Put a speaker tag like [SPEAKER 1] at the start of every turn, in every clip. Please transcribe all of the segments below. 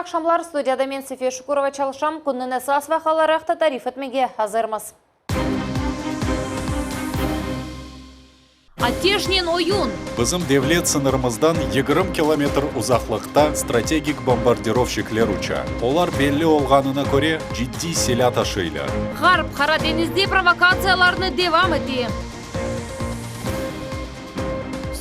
[SPEAKER 1] aqşamlar. Studiyada men, Sefiye Şukurova, çalışam. Künniñ esas vaqiaları aqta tarif etmege azırmız. Ateşnen oyun.
[SPEAKER 2] Bizim devlet sıñırımızdan 20 kilometr uzaqlıqta strategik bombardirovşikler uça. Olar, belli olğanına köre, ciddiy silâ taşıylar.
[SPEAKER 1] Ğarp Qara deñizde provokatsiyalarnı devam ete.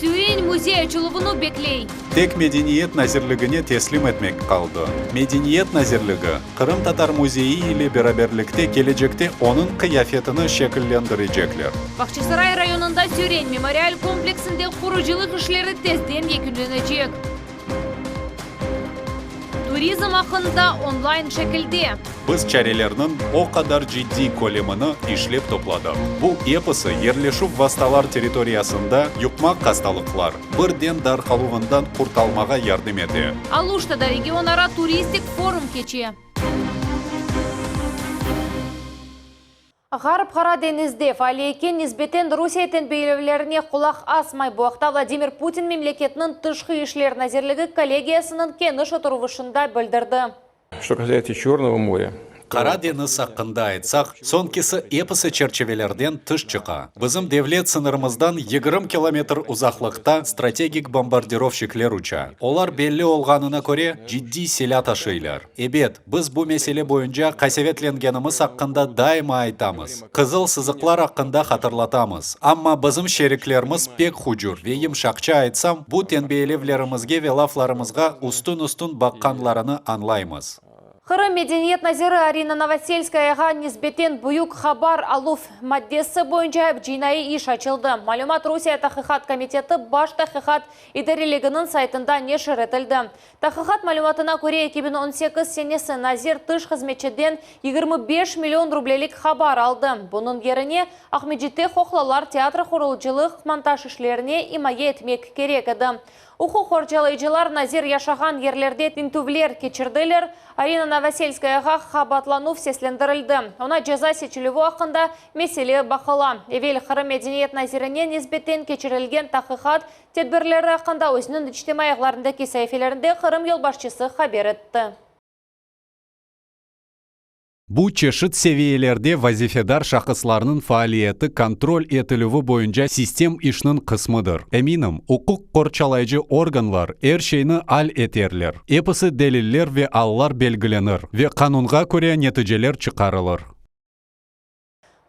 [SPEAKER 1] Süreyn müzey açıluvını bekley.
[SPEAKER 2] Tek Medeniyet nazirligine teslim etmek qaldı. Medeniyet nazirligi, Qırımtatar müzeyi ile beraberlikte kelecekte onıñ qıyafetini şekillendirecekler.
[SPEAKER 1] Bağçasaray rayonında Süreyn memorial kompleksinde qurucılıq işleri tezden yekünlenecek. Turizm aqqında onlayn şekilde.
[SPEAKER 2] Biz çarelerniñ o qadar ciddiy kölemini işlep topladıq. Bu episi yerleşüv vastalar territoriyasında yuqmaq hastalıqlar birden darqaluvından qurtalmağa yardım ete.
[SPEAKER 1] Aluştada regionara turistik forum keçe. Ğarp Qara deñizde faaliyetke nisbeten Rusiye tenbiyelevlerine qulaq asmay. Bu aqta Vladimir Putin memleketniñ Tışqı işler nazirligi kollegiyasınıñ keniş oturışında bildirdi.
[SPEAKER 3] Что касается Черного моря,
[SPEAKER 2] Qara deñiz aqqında aytsaq, soñkisi episi çerçivelerden tış çıqa. Bizim devlet sıñırımızdan 20 kilometr uzaqlıqta strategik bombardirovşikler uça. Olar, belli olğanına köre, ciddiy silâ taşıylar. Ebet, biz bu mesele boyunca qasevetlengenimiz aqqında daima aytamız, qızıl sızıqlar aqqında hatırlatamız, amma bizim şeriklerimiz pek hucur ve yımşaqça aytsam, bu tenbiyelevlerimizge ve laflarımızğa üstün-üstün baqqanlarını añlaymız.
[SPEAKER 1] Qırım medeniyet naziri Arina Novoselskayağa nisbeten büyük habar aluv maddesi boyunca cinaiy iş açıldı. Malümat Rusiye Tahqiqat komiteti Baş tahqiqat idareliginiñ saytında neşir etildi. Tahqiqat malümatına köre, 2018 senesi nazir tış hızmetçiden 25 million rublelik habar aldı. Bunıñ yerine Aqmescitte Qoqlalar teatri qurucılıq-montaj işlerine imaye etmek kerek edi. Uquq qorçalayıcılar nazir yaşağan yerlerde tintüvler keçirdiler, Arina Novoselskayağa qabaatlanuv seslendirildi, oña ceza seçilüvi aqqında mesele baqıla. Evel Qırım medeniyet nazirine nisbeten keçirilgen tahqiqat tedbirleri aqqında özüniñ içtimaiy ağlarındaki saifelerinde Qırım yolbaşçısı haber etti.
[SPEAKER 2] Bu çeşit seviyelerde vazifedar şahıslarnıñ faaliyeti kontrol etilüvi boyunca sistem işniñ qısmıdır. Eminim, uquq qorçalayıcı organlar er şeyni al eterler, episi deliller ve allar belgilenir ve qanunğa köre neticeler çıqarılır.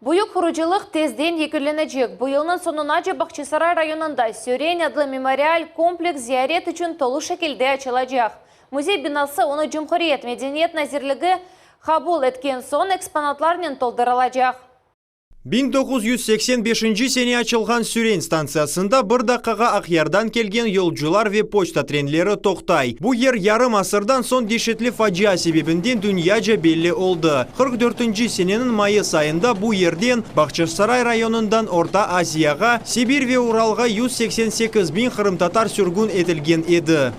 [SPEAKER 1] Büyük qurucılıq tezden yekünlenecek. Bu yılnıñ soñunace Bağçasaray rayonında Süreyn adlı memorial kompleks ziyaret içün tolu şekilde açılacaq. Müzey binası onı Cumhuriyet medeniyet nazirligi qabul etken soñ eksponatlarnen toldurılacaq.
[SPEAKER 4] 1985 sene açılğan Süreyn stantsiyasında bir daqqağa Aqyardan kelgen yolcular ve poçta trenleri toqtay. Bu yer yarım asırdan soñ deşetli facia sebebinden dünyaca belli oldı. 44-nci seneniñ mayıs ayında bu yerden, Bağçasaray rayonından Orta Asiyağa, Sibir ve Uralğa 188 biñ qırımtatar sürgün etilgen edi.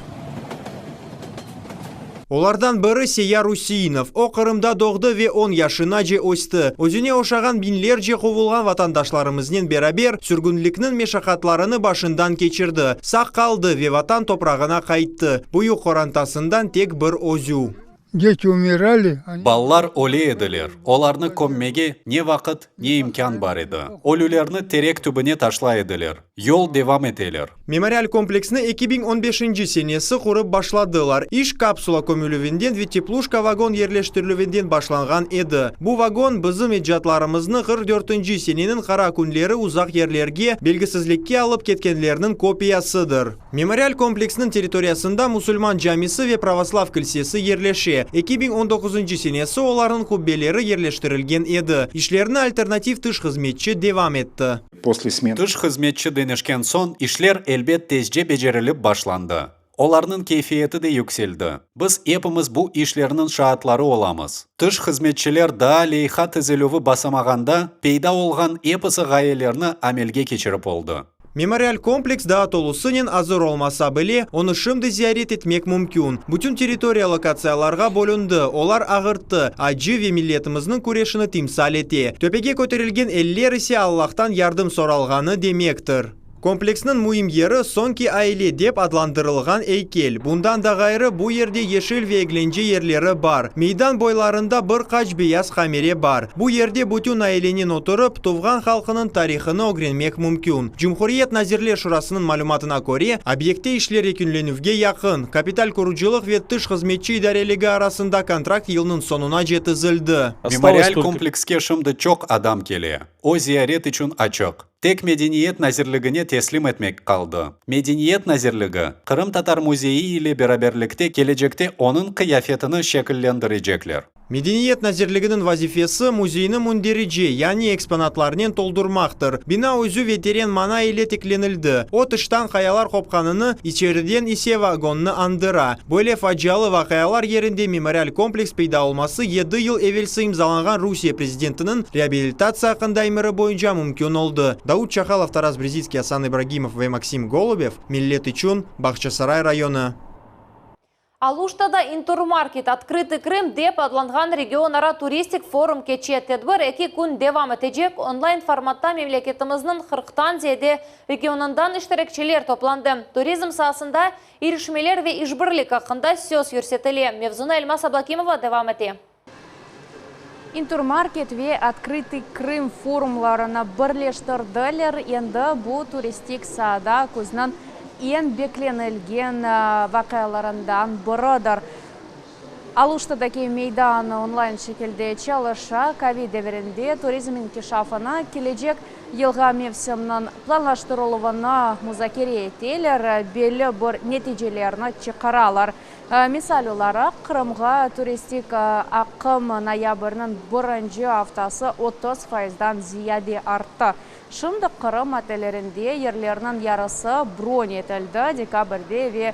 [SPEAKER 4] Olardan biri Seyar Üseinov. O, Qırımda doğdı ve on yaşınace östi. Özüne oşağan biñlerce quvulğan vatandaşlarımıznen beraber sürgünlikniñ meşaqatlarını başından keçirdi, sağ qaldı ve vatan toprağına qayttı. Büyük qorantasından tek bir özü.
[SPEAKER 5] Deti umirali.
[SPEAKER 2] Balalar öle ediler, olarnı kömmege ne vaqıt, ne imkân bar edi. Ölülerni terek tübüne taşlay ediler. Yol devam eteler.
[SPEAKER 4] Memorial kompleksni 2015-nci senesi qurıp başladılar. İş kapsula kömülüvinden ve tepluşka vagon yerleştirilüvinden başlanğan edi. Bu vagon, bizim ecdatlarımıznı 44-nci seneniñ qara künleri uzaq yerlerge, belgisizlikke alıp ketkenlerniñ kopiyasıdır. Memorial kompleksniñ territoriyasında musulman camisi ve pravoslav kilsesi yerleşe. 2019-ncı senesi olarnıñ qubbeleri yerleştirilgen edi. İşlerni alternativ tış hızmetçi devam etti.
[SPEAKER 2] Tış hızmetçi deñişken soñ, işler, elbet, tezce becerilip başlandı. Olarnıñ keyfiyeti de yükseldi. Biz epimiz bu işlerniñ şaatları olamız. Tış hızmetçiler daa leyha tizilüvi basamağanda peyda olğan episi ğayelerni amelge keçirip oldı.
[SPEAKER 4] Memorial kompleks daa tolusınen azır olmasa bile, onı şimdi ziyaret etmek mümkün. Bütün territoriya lokatsiyalarğa bölündi, olar ağırttı, acı ve milletimizniñ küreşini timsal ete. Töpege köterilgen eller ise Allahtan yardım soralğanı demektir. Kompleksniñ müim yeri, Soñki aile dep adlandırılğan eykel. Bundan da ğayrı, bu yerde yeşil ve eglence yerleri bar. Meydan boylarında bir qaç beyaz qamere bar. Bu yerde bütün ailenen oturıp, tuvğan halqınıñ tarihını ögrenmek mümkün. Cumhuriyet Nazirler Şurasınıñ malümatına köre, obyektte işler yekünlenüvge yaqın. Kapital qurucılıq ve tış hızmetçi idareligi arasında kontrakt yılnıñ soñunace tizildi.
[SPEAKER 2] Memorial komplekske şimdi çoq adam kele. O, ziyaret içün açıq. Tek Medeniyet nazirligine teslim etmek qaldı. Medeniyet nazirligi, Qırımtatar müzeyi ile beraberlikte kelecekte onıñ qıyafetini şekillendirecekler.
[SPEAKER 4] Medeniyet nazirliginiñ vazifesi, müzeyni münderice, yani eksponatlarnen toldurmaqtır. Bina özü ve teren mana ile tiklenildi. O, tıştan qayalar qopqanını, içeriden ise vagonnı añdıra. Böyle facialı vaqialar yerinde memorial kompleks peyda olması yedi yıl evelsi imzalanğan Rusiye prezidentiniñ reabilitatsiya aqqında emiri boyunca mümkün oldı. Davut Çakalov, Taras Brezitskiy, Asan İbragimov ve Maksim Golubev, Millet içün, Bağçasaray rayonı.
[SPEAKER 1] Aluştada İnturmarket, Otkrıtıy Krım dep adlanğan regionara turistik forum keçe. Tedbir eki kün devam etecek. Onlayn formatta memleketimizniñ qırqtan ziyade regionından iştirakçiler toplandı. Turizm saasında irişmeler ve işbirlik aqqında söz yürsetile. Mevzunı Elmaz Ablâkimova devam ete.
[SPEAKER 6] İnturmarket ve Otkrıtıy Krım forumlarını birleştirdiler. Endi bu turistik saada küzniñ eñ beklenilgen vaqialarından biridir. Aluştadaki meydan onlayn şekilde çalışa. Kovid devirinde turizm inkişafını, kelecek yılğa mevsimniñ planlaştırıluvını muzakere eteler, belli bir neticelerni çıqaralar. Misal olaraq, Qırımğa turistik aqım noyabrniñ birinci aftası 30 faizdan ziyade arttı. Şimdi Qırım otellerinde yerlerniñ yarısı bron etildi, dekabrde ve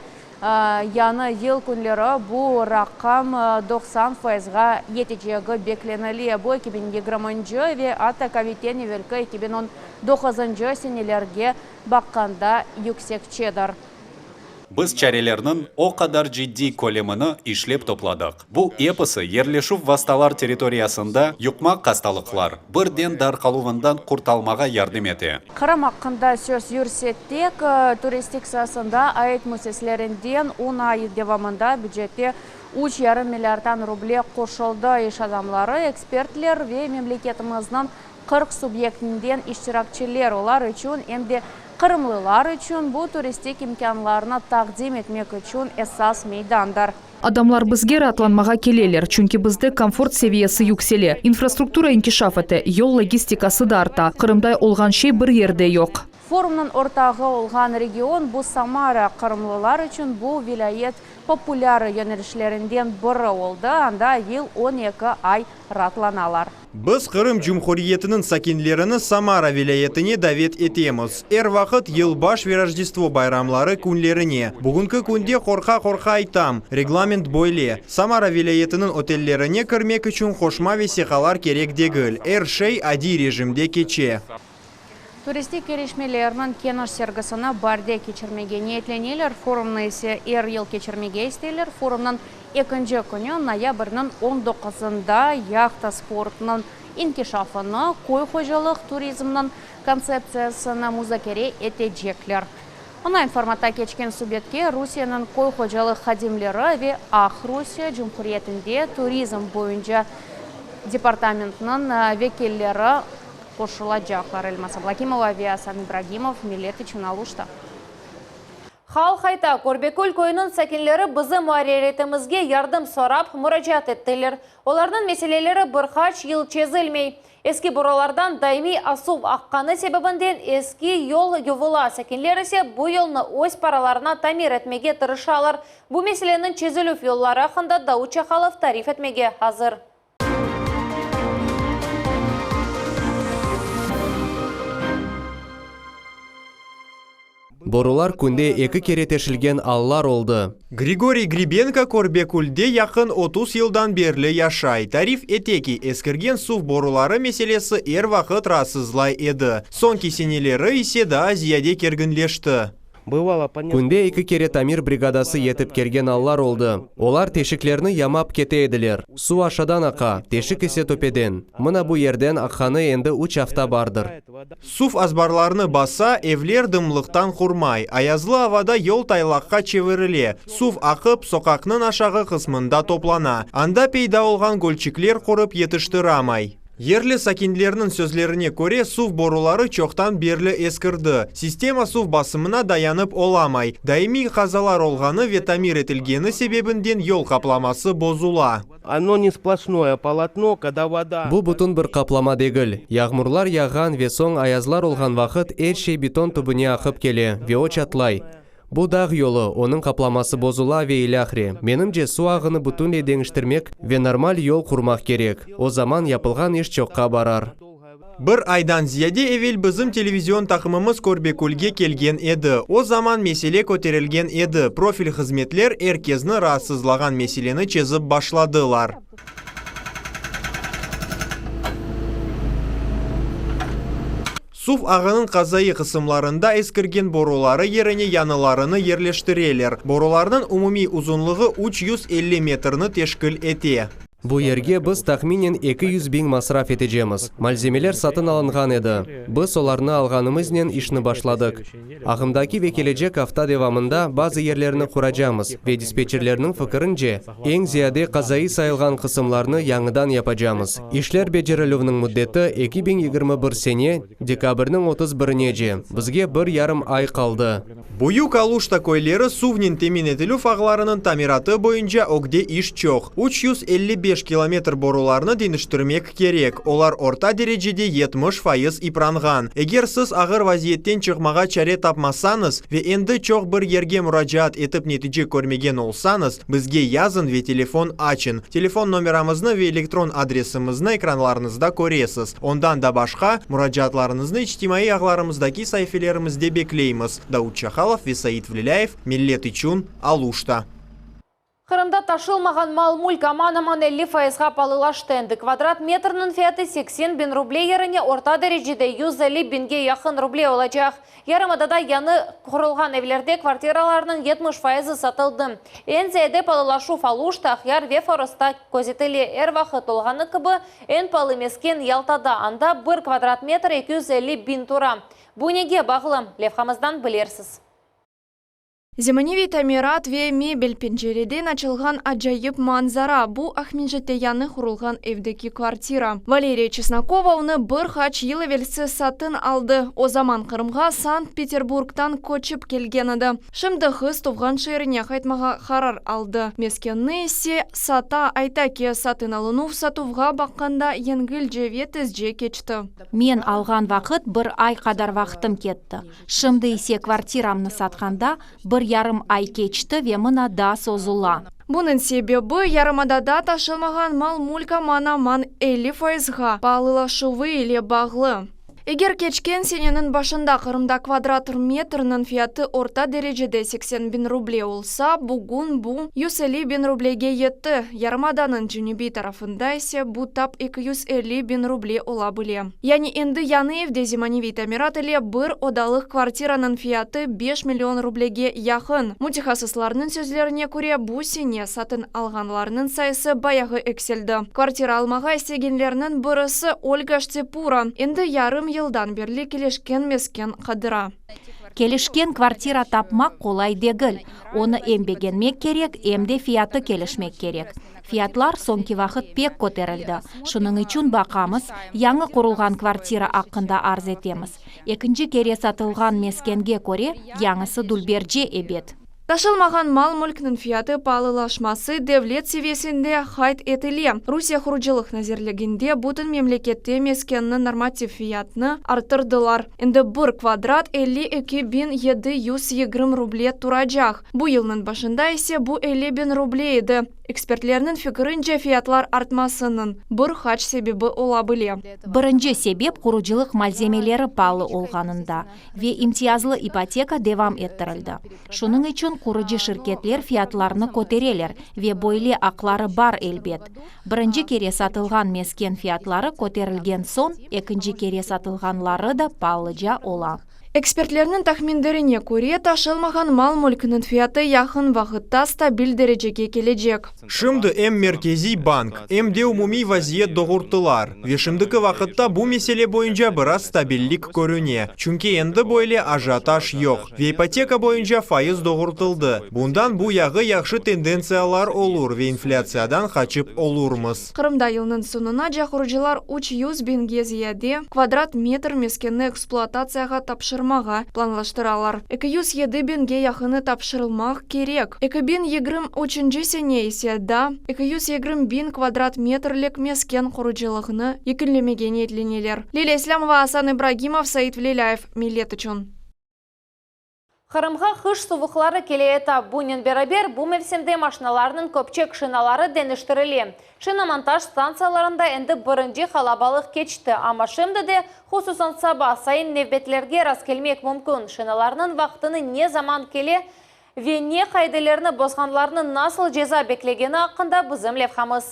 [SPEAKER 6] yañı yıl künleri bu raqam 90 faizğa yetecegi beklenile. Bu 2020-nci ve atta kovidten evelki 2019-ncı senelerge baqqanda yüksekçedir.
[SPEAKER 2] Biz çarelerniñ o qadar ciddiy kölemini işlep topladıq. Bu episi yerleşüv vastalar territoriyasında yuqmaq hastalıqlar birden darqaluvından qurtalmağa yardım ete.
[SPEAKER 6] Qırım aqqında söz yürsettek, turistik saasında ait müessiselerinden on ay devamında bücette üç yarım milliarddan ruble qoşuldı. İş adamları, ekspertler ve memleketimizniñ 40 subyektinden iştirakçiler, olar içün, em de qırımlılar içün bu turistik imkânlarnı taqdim etmek içün esas meydandır.
[SPEAKER 7] Adamlar bizge raatlanmağa keleler, çünki bizde komfort seviyesi yüksele, infrastruktura inkişaf ete, yol logistikası da arta. Qırımday olğan şey bir yerde yoq.
[SPEAKER 6] Forumnıñ ortağı olğan region bu Samara, qırımlılar içün bu vilâyet populâr yönelişlerinden biri oldı, anda yıl 12 ay raatlanalar.
[SPEAKER 4] Biz Qırım Cumhuriyetiniñ sakinlerini Samara vilâyetine davet etemiz. Er vaqıt Yılbaş ve Rojdestvo bayramları künlerine. Bugünki künde qorqa-qorqa aytam, reglament böyle, Samara vilâyetiniñ otellerine kirmek içün qoşma vesiqalar kerek degil, er şey adiy rejimde keçe.
[SPEAKER 6] Turistik irişmelerniñ keniş sergisini baarde keçirmege niyetleneler, forumnı ise er yıl keçirmege isteyler. Forumnıñ ekinci künü, noyabrniñ 19-ında yahta sportınıñ inkişafını, köy hocalıq turizmniñ kontseptsiyasını muzakere etecekler. Onlayn formatta keçken subetke Rusiyeniñ köy hocalıq hadimleri ve Aqrusiye Cumhuriyetinde turizm boyunca departamentniñ vekilleri qoşulacaqlar. Elmaz Ablâkimova ve Asan İbragimov, Millet içün Aluşta.
[SPEAKER 1] Halq ayta, Körbekül köyüniñ sakinleri bizim muarririyetimizge yardım sorap muracaat ettiler. Olarnıñ meseleleri bir qaç yıl çezilmey. Eski borulardan daimiy asuv aqqanı sebebinden eski yol yuvula, sakinler ise bu yolnı öz paralarına tamir etmege tırışalar. Bu meseleniñ çezilüv yolları aqqında Davut Çakalov tarif etmege azır.
[SPEAKER 8] Borular künde eki kere teşilgen allar oldı.
[SPEAKER 4] Grigoriy Gribenko Körbekülde yaqın 30 yıldan berli yaşay. Tarif ete ki, eskirgen suv boruları meselesi er vaqıt raatsızlay edi. Soñki seneleri ise daa ziyade kerginleşti.
[SPEAKER 8] Künde eki kere tamir brigadası yetip kelgen allar oldı. Olar teşiklerni yamap kete ediler. Suv aşadan aqa, teşik ise töpeden. Mına bu yerden aqqanı endi üç afta bardır.
[SPEAKER 4] Suv azbarlarnı basa, evler dımlıqtan qurmay. Ayazlı avada yol taylaqqa çevirile. Suv aqıp, soqaqnıñ aşağı qısmında toplana. Anda peyda olğan gölçikler qurıp yetiştiramay. Yerli sakinlerniñ sözlerine köre, suv boruları çoqtan berli eskirdi, sistema suv basımına dayanıp olamay. Daimiy qazalar olğanı ve tamir etilgeni sebebinden yol qaplaması bozula.
[SPEAKER 8] Bu bütün bir qaplama degil. Yağmurlar yağğan ve soñ ayazlar olğan vaqıt er şey beton tübüne aqıp kele ve o çatlay. Bu dağ yolu, onıñ qaplaması bozula ve ilâhre. Menimce, suv ağını bütünley deñiştirmek ve normal yol qurmaq kerek. O zaman yapılğan iş çoqqa barar.
[SPEAKER 4] Bir aydan ziyade evel bizim televizion taqımımız Körbekülge kelgen edi. O zaman mesele köterilgen edi, profil hızmetler er kezni raatsızlağan meseleni çezip başladılar. Suv ağınıñ qazaiy qısımlarında eskirgen boruları yerine yañılarını yerleştireler. Borularnıñ umumiy uzunlığı 350 metrni teşkil ete.
[SPEAKER 8] Bu yerge biz tahminen 200 biñ masraf etecemiz. Malzemeler satın alınğan edi. Biz olarnı alğanımıznen işni başladıq. Ağımdaki ve kelecek afta devamında bazı yerlerni quracamız ve dispetçerlerniñ fikirince, eñ ziyade qazaiy sayılğan qısımlarnı yañıdan yapacamız. İşler becerilüvniñ müddeti 2021 sene dekabrniñ 31-nece, bizge bir yarım ay qaldı.
[SPEAKER 4] Büyük Aluşta köyleri suvnen temin etilüv ağlarınıñ tamiratı boyunca ögde iş çoq. 355 kilometr borularnı deñiştirmek kerek, olar orta derecede 70% ipranğan. Eger siz ağır vaziyetten çıqmağa çare tapmasañız ve endi çoq bir yerge muracaat etip netice körmegen olsañız, bizge yazıñ ve telefon açıñ. Telefon nomeramıznı ve elektron adresimizni ekranlarıñızda köresiz. Ondan da başqa, muracaatlarıñıznı içtimaiy ağlarımızdaki saifelerimizde bekleymiz. Daud Çahalov ve Said Vlilâyev, Millet içün, Aluşta.
[SPEAKER 1] Qırımda taşılmağan mal-mülk aman-aman 50 fayızğa palılaştı. Endi kvadrat metrniñ fiyatı 80 biñ ruble yerine orta derecede 150 biñge yaqın ruble olacaq. Yarımadada yañı qurulğan evlerde kvartiralarnıñ 70 fayızı satıldı. Eñ ziyade palılaşuv Aluşta, Aqyar ve Forosta közetile. Er vaqıt olğanı kibi, eñ palı mesken Yaltada, anda bir kvadrat metr 250 biñ tura. Bu nege bağlı, levhamızdan bilersiz.
[SPEAKER 9] Zemaneviy tamirat ve mebel, pencereden açılğan acayip manzara, bu Aqmescitte yañı qurulğan evdeki kvartira. Valeriya Çesnakova onı bir qaç yıl evelsi satın aldı. O zaman Qırımğa Sankt-Peterburgtan köçip kelgen edi. Şimdi qız tuvğan şeerine qaytmağa qarar aldı. Meskenni ise sata, ayta ki, satın alınuv satuvğa baqqanda yengilce ve tezce keçti.
[SPEAKER 10] Men alğan vaqıt bir ay qadar vaqtım ketti. Şimdi ise kvartiramnı satqanda bir yarım ay keçti ve mına daa sozula.
[SPEAKER 9] Bunıñ sebebi, yarımadada taşılmağan mal-mülk aman-aman 50 fayızğa paalılaşuvı ile bağlı. Eger keçken seneniñ başında Qırımda kvadrat metrniñ fiyatı orta derecede 80 biñ ruble olsa, bugün bu 150 biñ rublege yetti, yarımadanıñ cenübiy tarafında ise bu tap 250 biñ ruble ola bile. Yani endi yañı evde zemaneviy tamirat ile bir odalıq kvartiranıñ fiyatı beş million rublege yaqın. Mütehassıslarnıñ sözlerine köre, bu sene satın alğanlarnıñ sayısı bayağı eksildi. Kvartira almağa istegenlerniñ birisi Olga Ştepura, endi yarım yıldan berli kelişken mesken qıdıra.
[SPEAKER 10] Kelişken kvartira tapmaq qolay degil. Onı em begenmek kerek, em de fiyatı kelişmek kerek. Fiyatlar soñki vaqıt pek köterildi. Şunıñ içün baqamız, yañı qurulğan kvartira aqqında arz etemiz. Ekinci kere satılğan meskenge köre, yañısı dülberce, ebet.
[SPEAKER 9] Taşılmağan mal-mülkniñ fiyatı paalılaşması devlet seviyesinde qayd etile. Rusiye Qurucılıq nazirliginde bütün memlekette meskenniñ normativ fiyatını arttırdılar. Endi bir kvadrat 52 720 ruble turacaq. Bu yılnıñ başında ise bu 50 biñ ruble edi. Ekspertlerniñ fikirince, fiyatlar artmasınıñ bir qaç sebebi ola bile.
[SPEAKER 10] Birinci sebep qurucılıq malzemeleri paalı olğanında ve imtiyazlı ipoteka devam ettirildi. Şunıñ içün qurucı şirketler fiyatlarnı kötereler ve böyle aqları bar elbet. Birinci kere satılğan mesken fiyatları köterilgen soñ, ekinci kere satılğanları da paalıca ola.
[SPEAKER 9] Ekspertlerniñ tahminlerine köre, taşılmağan mal-mülkniñ fiyatı yaqın vaqıtta stabil derecege kelecek.
[SPEAKER 4] Şimdi em Merkeziy bank, em de umumiy vaziyet doğurttılar, ve şimdiki vaqıtta bu mesele boyunca biraz stabillik körüne, çünki endi böyle ajiotaj yoq, ve ipoteka boyunca fayız doğurtıldı. Bundan bu yağı yahşı tendentsiyalar olur ve inflâtsiyadan qaçıp olurmız.
[SPEAKER 9] Qırımda yılnıñ soñunace qurucılar 300 biñge ziyade kvadrat metr meskenni ekspluatatsiyağa tapşırmağa planlaştıralar. 207 biñge yaqını tapşırılmaq kerek. 2023 sene ise daa 220 biñ kvadrat metrlik mesken qurucılığını yekünlemege niyetleneler. Lilâ İslâmova, Asan İbragimov, Said Velilâyev, Millet içün.
[SPEAKER 1] Qırımğa qış suvuqları keleyata. Bunen beraber bu mevsimde maşinalarnıñ köpçek şinaları deñiştirile. Şinomontaj stantsiyalarında endi birinci qalabalıq keçti, amma şimdi de, hususan saba sayın nevbetlerge rastkelmek mümkün. Şinalarnıñ vaqtını ne zaman kele ve ne qaidelerni bozğanlarnı nasıl ceza beklegeni aqqında bizim levhamız.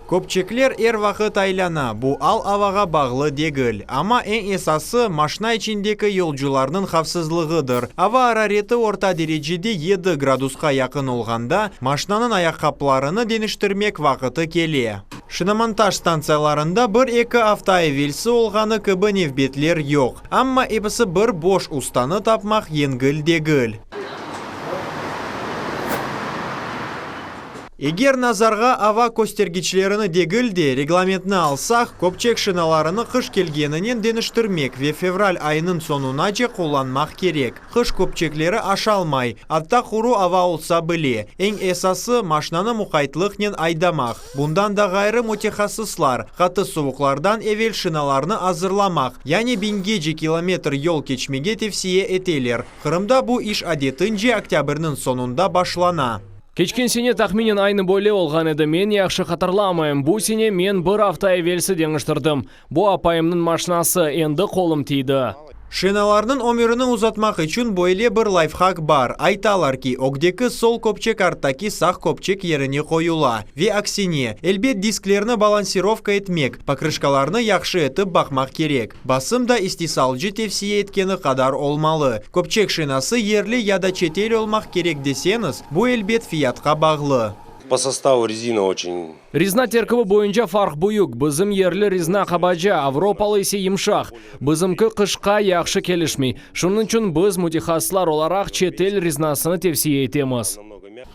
[SPEAKER 4] Köpçekler er vaqıt aylana, bu al avağa bağlı degil. Amma eñ esası, maşna içindeki yolcularnıñ havfsızlığıdır. Ava arareti orta derecede yedi gradusqa yaqın olğanda, maşnanıñ ayaqqaplarını deñiştirmek vaqıtı kele. Şinomontaj stantsiyalarında bir-eki afta evelsi olğanı kibi nevbetler yoq. Amma episi bir boş ustanı tapmaq yengil degil. Eger nazarğa ava köstergiçlerini degil de, reglamentni alsaq, köpçek şinalarını qış kelgeninen deñiştirmek ve fevral ayınıñ soñunace qullanmaq kerek. Qış köpçekleri aşalmay, atta quru ava olsa bile. Eñ esası, maşnanı muqaytlıqnen aydamaq. Bundan da ğayrı, mütehassıslar, qatı suvuqlardan evel şinalarnı azırlamaq, yani biñgece kilometr yol keçmege tevsiye eteler. Qırımda bu iş adetince oktâbrniñ soñunda başlana.
[SPEAKER 11] Keçken sene tahminen aynı böyle olğan edi, men yahşı hatırlamayım. Bu sene men bir afta evelsi deñiştirdim. Bu apayımnıñ maşinası, endi qolum tiydi.
[SPEAKER 4] Şinalarnıñ ömürini uzatmaq içün böyle bir layfhak bar, aytalar ki, ögdeki sol köpçek arttaki sağ köpçek yerine qoyula, ve aksine. Elbet, disklerni balansirovka etmek, pokrışkalarnı yahşı etip baqmaq kerek. Basım da istisalcı tevsiye etkeni qadar olmalı. Köpçek şinası yerli ya da çetel olmaq kerek deseñiz, bu elbet fiyatqa bağlı.
[SPEAKER 12] Po sostavu rezina oçen.
[SPEAKER 11] Rezina terkibi boyunca farq büyük, bizim yerli rezina qabaca, avropalı ise yımşaq. Bizimki qışqa yahşı kelişmey. Şunıñ içün biz mütehassıslar olaraq çetel rezinasını tevsiye etemiz.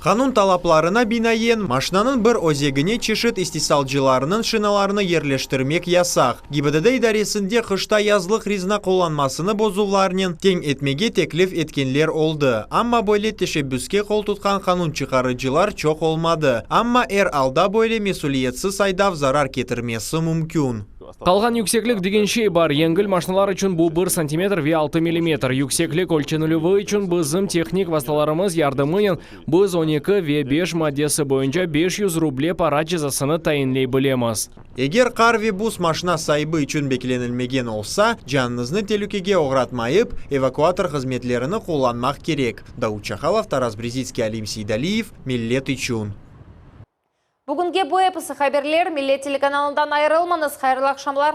[SPEAKER 4] Qanun talaplarına binaen, maşinanıñ bir özegine çeşit istisalcılarnıñ şinalarını yerleştirmek yasaq. GİBDD idaresinde qışta yazlıq rezina qullanmasını bozuvlarnen teñ etmege teklif etkenler oldı, amma böyle teşebbüske qoltutqan qanun çıqarıcılar çoq olmadı. Amma er alda böyle mesüliyetsiz aydav zarar ketirmesi mümkün.
[SPEAKER 11] Qalğan yükseklik degen şey bar, yengil maşinalar içün bu bir santimetr ve altı millimetr. Yükseklik ölçenilüvi içün bizim tehnik vastalarımız yardımınen biz on eki ve beş maddesi boyunca 500 ruble para cezasını tayinley bilemiz.
[SPEAKER 4] Eger qar ve buz maşina saibi içün beklenilmegen olsa, canıñıznı telükege oğratmayıp, evakuator hızmetlerini qullanmaq kerek. Davut Çahalov, Taras Brezitskiy, Alim Seydaliyev, Millet içün.
[SPEAKER 1] Bugünge bu episi haberler. Millet telekanalından ayırılmañız. Hayırlı aqşamlar.